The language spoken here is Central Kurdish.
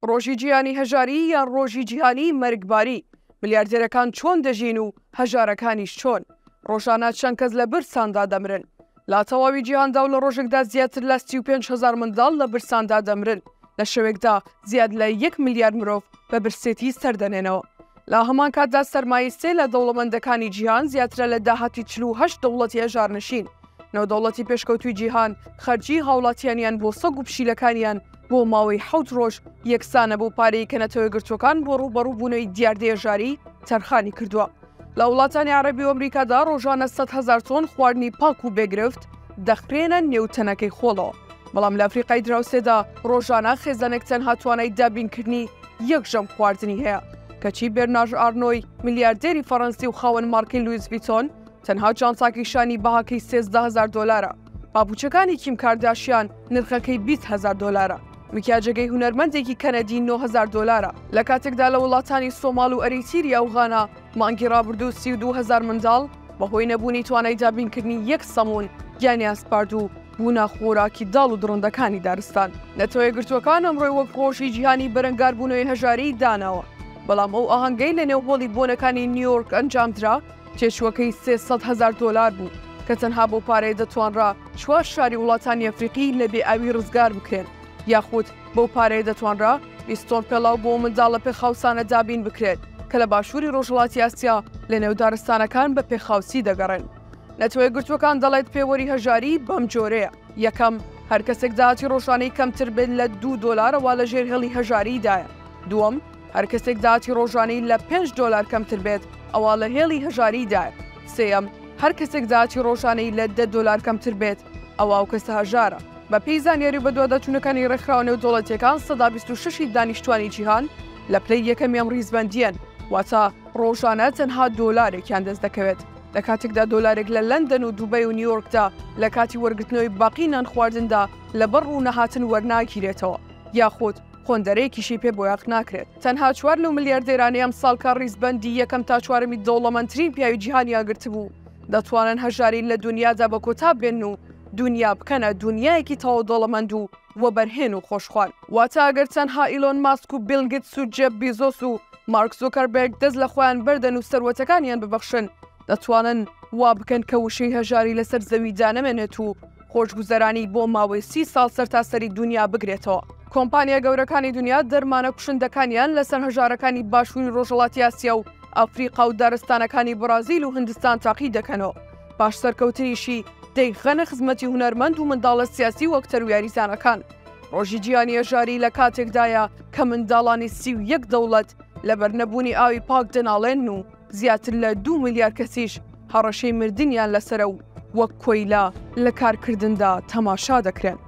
ڕۆژی جیهانی هەژاری یان ڕۆژی جیهانی مەرگباری، ملیاردێرەکان چۆن دەژین و هەژارەکانیش چۆن؟ ڕۆژانە چەند کەس لە برساندا دەمرن؟ لە تەواوی جیهاندا و لە ڕۆژێکدا زیاتر لە 35 هەزار منداڵ لە برساندا دەمرن، لە شەوێکدا زیاد لە یەک ملیار مرۆڤ بە برسێتی سەردەنێنەوە. لە هەمان کاتدا سەرمایەی سێ لە دەوڵەمەندەکانی جیهان زیاترە لە داهاتی 48 دەوڵەتی هەژارنشین. نۆ دەوڵەتی پێشکەوتووی جیهان خەرجی هاوڵاتیانیان بۆ سەگ و پشیلەکانیان بۆ ماوەی حەوت ڕۆژ یەکسانە بەو پارەی کە نەتەوەیەکگرتووەکان بۆ ڕووبەڕووبوونەوەی دیاردەی هەژاری تەرخانی کردووە. لە وڵاتانی عەرەبی و ئەمریکادا ڕۆژانە 100,000 تۆن خواردنی پاک و بێگرفت دەخرێنە نێو تەنەکەی خۆڵەوە، بەڵام لە ئەفریقای دراوسێدا ڕۆژانە خێزانێک تەنها توانای دابینکردنی یەک ژەم خواردنی هەیە. کەچی بێرنارد ئارنۆی ملیاردێری فەڕەنسی و خاوەن مارکەی لویس ڤیتۆن تەنها جانتاکەی شانی بەهاکەی 13,000 دۆلارە، پاپوچەکانی کیم کارداشیان نرخەکەی 20,000 دۆلارە، مکیاجەکەی هونەرمەندێکی کەنەدی 9,000 دۆلارە. لە کاتێکدا لە وڵاتانی سۆماڵ و ئەریتیریا و غانا مانگی ڕابردوو 32,000 منداڵ بەهۆی نەبوونی توانای دابینکردنی یەک سەموون گیانیان سپارد و بوونە خۆراکی داڵ و دڕندەکانی دارستان. نەتەوەیەکگرتووەکان ئەمڕۆی وەک ڕۆژی جیهانی بەرەنگاربوونەوەی هەژاریی داناوە، بەڵام ئەو ئاهەنگەی لەنێو هۆڵی بۆنەکانی نیویۆرک ئەنجامدرا، تێچووەکەی 300,000 دۆلار بوو، کە تەنها بەو پارەیە دەتوانرا چوار شاری وڵاتانی ئەفریقی لە بێ ئاوی ڕزگار بکرێن، یاخود بەو پارەیە دەتوانرا 20 تۆن پێڵاو بۆ منداڵە پێخاوسانە دابین بکرێت کە لە باشووری ڕۆژهەڵاتی ئاسیا لەنێو دارستانەکان بە پێخاوسی دەگەڕێن. نەتەوەیەکگرتووەکان دەڵێت پێوەری هەژاری بەم جۆرەیە، یەکەم، هەر کەسێک داهاتی ڕۆژانەی کەمتر بێت لە دوو دۆلار ئەوا لە ژێر هێڵی هەژاریدایە. دووەم، هەر کەسێک داهاتی ڕۆژانەی لە پێنج دۆلار کەمتر بێت ئەوا لە هێڵی هەژاریدایە. سێیەم، هەر کەسێک داهاتی ڕۆژانەی لە دە دۆلار کەمتر بێت ئەوا ئەو کەسە هەژارە. بەپێی زانیاری و بەدواداچوونەکانی ڕێکخراوە نێودەوڵەتییەکان 26% ی دانیشتوانی جیهان لە پلەی یەکەمی ئەم ڕیزبەندییەن، واتە ڕۆژانە تەنها دۆلارێکیان دەست دەکەوێت. لە کاتێکدا دۆلارێک لە لەندەن و دوبەی و نیویۆرکدا لە کاتی وەرگرتنەوەی باقی نانخواردندا لەبەر ڕوونەهاتن وەرناگیرێتەوە یاخود قۆندەرەیەکیشی پێ بۆیاخ ناکرێت. تەنها چوار لەو ملیاردێرانەی ئەمساڵ کە ڕیزبەندی یەکەم تا چوارەمی دەوڵەمەندترین پیاوی جیهانیان گرتبوو، دەتوانن هەژاری لە دونیادا بە کۆتا بێنن و دونیا بکەنە دونیایەکی تەواو دەوڵەمەند و وەبەرهێن و خۆشخوان. واتە ئەگەر تەنها ئیلۆن ماسک و بیڵ گیتس و جێف بیزۆس و مارک زوکەربێرگ دەست لە خۆیان بەردەن و سەروەتەکانیان ببەخشن، دەتوانن وا بکەن کە وشەی هەژاری لەسەر زەویدا نەمێنێت و خۆشگوزەرانی بۆ ماوەی سی ساڵ سەرتاسەری دونیا بگرێتەوە. کۆمپانیا گەورەکانی دونیا دەرمانە کوشندەکانیان لەسەر هەژارەکانی باشووری ڕۆژهەڵاتی ئاسیا و ئەفریقا و دارستانەکانی بەڕازیل و هندستان تاقی دەکەنەوە، پاش سەرکەوتنیشی دەیخەنە خزمەتی هونەرمەند و منداڵە سیاسی و ئەکتەر و یاریزانەکان. ڕۆژی جیهانی هەژاری لە کاتێکدایە کە منداڵانی 31 دەوڵەت لەبەر نەبوونی ئاوی پاک دەناڵێنن و زیاتر لە دوو ملیار کەسیش هەڕەشەی مردنیان لەسەرە و وەک کۆیلە لە کارکردندا تەماشا دەکرێن.